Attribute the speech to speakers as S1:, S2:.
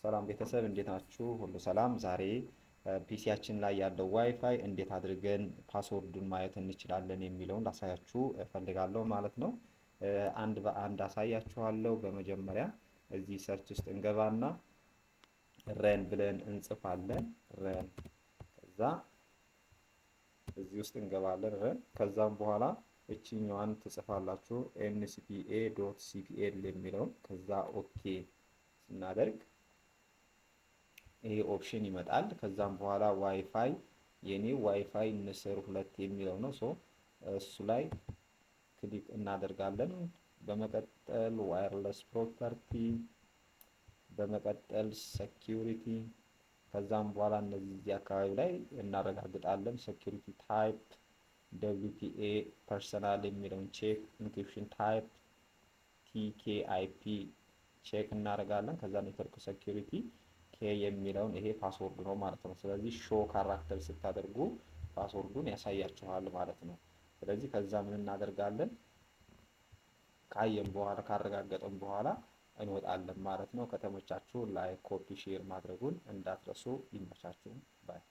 S1: ሰላም ቤተሰብ፣ እንዴት ናችሁ? ሁሉ ሰላም። ዛሬ PC ያችን ላይ ያለው ዋይፋይ እንዴት አድርገን password ኡን ማየት እንችላለን የሚለውን ላሳያችሁ እፈልጋለሁ ማለት ነው። አንድ በአንድ አሳያችኋለሁ። በመጀመሪያ እዚህ search ውስጥ እንገባና run ብለን እንጽፋለን። Run፣ ከዛ እዚህ ውስጥ እንገባለን። Run፣ ከዛም በኋላ እችኛዋን ትጽፋላችሁ፣ ncpa.cpl የሚለውን። ከዛ okay ስናደርግ ይሄ option ይመጣል። ከዛም በኋላ ዋይፋይ፣ የኔ ዋይፋይ ንስር 2 የሚለው ነው። So እሱ ላይ click እናደርጋለን። በመቀጠል wireless property፣ በመቀጠል security፣ ከዛም በኋላ እነዚህ አካባቢ ላይ እናረጋግጣለን። Security type WPA personal የሚለውን check፣ encryption type TKIP check እናደርጋለን። ከዛ network security key የሚለውን፣ ይሄ password ነው ማለት ነው። ስለዚህ show character ስታደርጉ password ኡን ያሳያችኋል ማለት ነው። ስለዚህ ከዛ ምን እናደርጋለን? ካየን በኋላ፣ ካረጋገጥን በኋላ እንወጣለን ማለት ነው። ከተመቻችሁ like፣ copy፣ share ማድረጉን እንዳትረሱ። ይመቻችሁ። Bye.